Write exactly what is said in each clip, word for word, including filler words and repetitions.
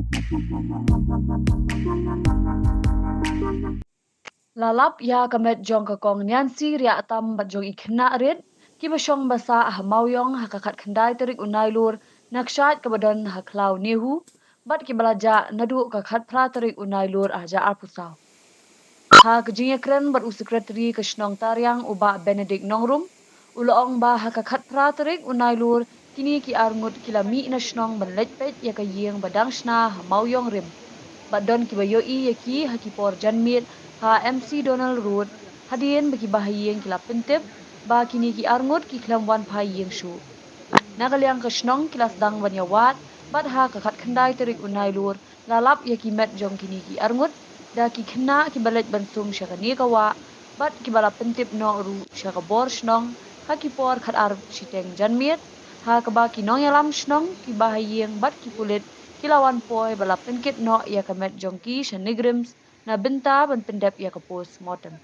La lap ïa ka met jong ka kong Niansi Riahtam bad jong i khynnah rit kiba shong basah ha Mawiong ha ka khatkhyndai tarik u Nailur na kshaid kaba don ha khlaw NEHU bad kiba la jah naduh ka khatphra tarik u Nailur arhajar arphew saw. Ha ka jingïakren bad u Secretary ka shnong Tariang u Bah Benedict Nongrum, u la ong ba ha ka khatphra tarik u Nailur kine ki arngut ki la mih na shnong ban leit peit ïa ka ïing ba dang shna ha Mawiong Rim bad don kiba ïohi ïa ki ha ki por janmiet ha McDonald Road, hadien ba ki bahaïing ki la pyntip ba kine ki arngut ki khlem wan phai ïing shuh. Na ka liang ka shnong ki la sdang ban ïawad bad ha ka khatkhyndai tarik u Nailur la lap ïa ki met jong kine ki arngut da ki khynnah kiba leit ban sum sha kane ka wah bad kiba la pyntip noh ruh sha ka bor shnong ha ki por khatar shiteng janmiet, ha kaba ki nongïalam shnong, ki bahaïing bad ki pulit ki la wan poi bad la pynkit noh ïa ka met jong ki sha NEIGRIHMS na bynta ban pyndep ïa ka post mortem.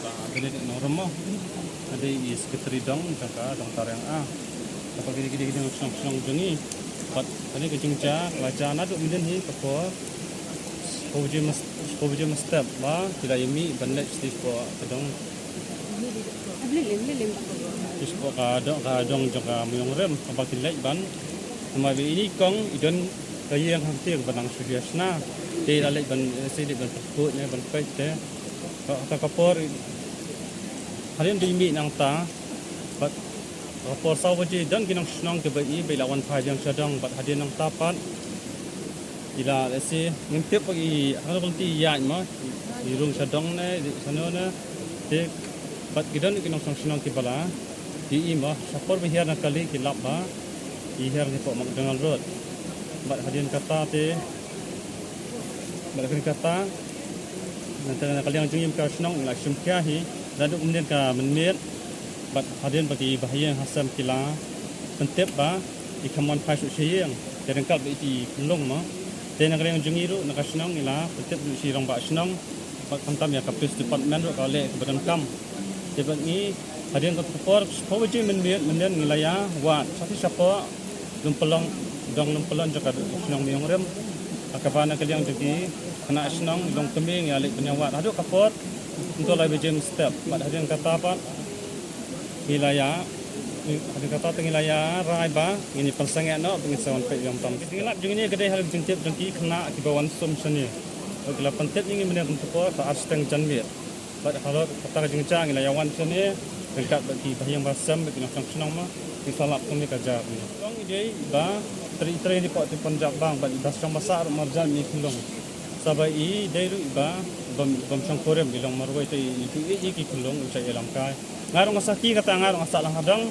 Ba Benedict Nongrum mo. Ka dei i secretary dong jong ka dong Tariang A. Kaba kine kine kine shnong shnong jong ngi. Bad kane ka jingjia ka la jia naduh mynnin hi ka por. Shiphew baje mynstep ba ki la ïa mih ban leit sha ka dong. Sha ka dong ka dong jong ka Mawiong Rim kaba ki leit ban. Namar ba ine i kong i don ka ïing hangtei ba nang shu ïa shna. Te la leit ban, eh, leit ban pynkut ne ban peit te. Kata ka por hadien ba i mih nangta bad ka por saw baje don ki nongshnong kiba i ba i la wan phai biang sha dong bad hadien nangta pat i la lehse ngim tip ba i ha ka lynti ïaid ma i rung sha dong ne i shano ne. Te bad ki don ki nongshnong shnong kiba la i i ma sha por ba hiar na kali ki lap ba i hiar ni pok McDonald Road. Bad hadien kata te bad hadien kata nangta na ka liang jong i ka shnong i la shim khia hi naduh mynnin ka mynmiet. Bad hadien ba ki bahaïing hasem ki la pyntip ba i khlem wan phai shuh sha ïing. Te ryngkat ba i ti khyllung ma te na ka liang jong i ruh na ka shnong i la pyntip ruh sha i rangbah shnong. Bad khamtam ïa ka police department ruh ka leh kaba donkam. Te bad ngi hadien ka por shiphew baje mynmiet mynnin ngi la ïa wad sha ti shapoh Lympalong, dong Lympalong jong ka shnong Mawiong Rim. Ha kaba na ka liang jong ki khynnah shnong long kmie ngi la leit ban ïa wad haduh ka por hynriew lai baje mynstep. Bad hadien kata pat ngi la ïa, hadien kata te ngi la ïa rai ba ngin ïa pynsangeh noh ba ngin sa wan peit ïa u tam. Ki lap jong ngi ka dei ha ka jingtip jong ki khynnah kiba wan sum shane. Ki la pyntip ïa ngi mynne kumta ka por ka ar shiteng janmiet. Bad halor kata ka jingjia ngi la ïa wan shane ryngkat bad ki bahaïing bahasem bad ki nongshong shnong ma ki sa lap kumne ka jia kumne. Long i dei ba trei trei ni pok ti pynjah bang bad i ba shong ba sah ruh marjan i khyllung. Sa ba i dei ruh i ba bym bym shong kurim i long marwei te i tu i i ki khyllung i cha i lam kai. Nga ruh nga sa ki kata nga ruh nga sah lang hadang.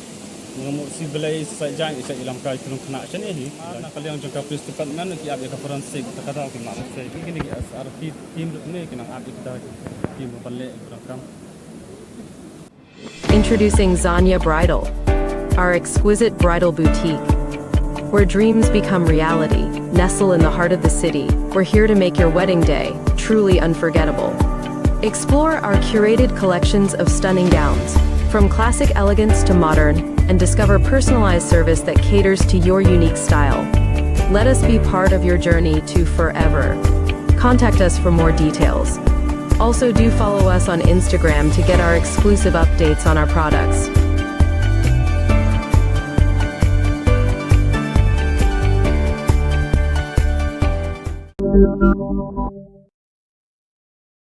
Nga mu si belai sa jang i cha i lam kai khyllung khynnah shane hi. Na ka liang jong ka police department ki ap ïa ka forensic ta kata ki ma forensic ki kine ki S R P team ruh ne ki nang ap ïa kita ki team ban leh ïa ka kam. Introducing Zanya Bridal. our exquisite bridal boutique, where dreams become reality. Nestle in the heart of the city, we're here to make your wedding day truly unforgettable. Explore our curated collections of stunning gowns, from classic elegance to modern, and discover personalized service that caters to your unique style. Let us be part of your journey to forever. Contact us for more details. Also, do follow us on Instagram to get our exclusive updates on our products.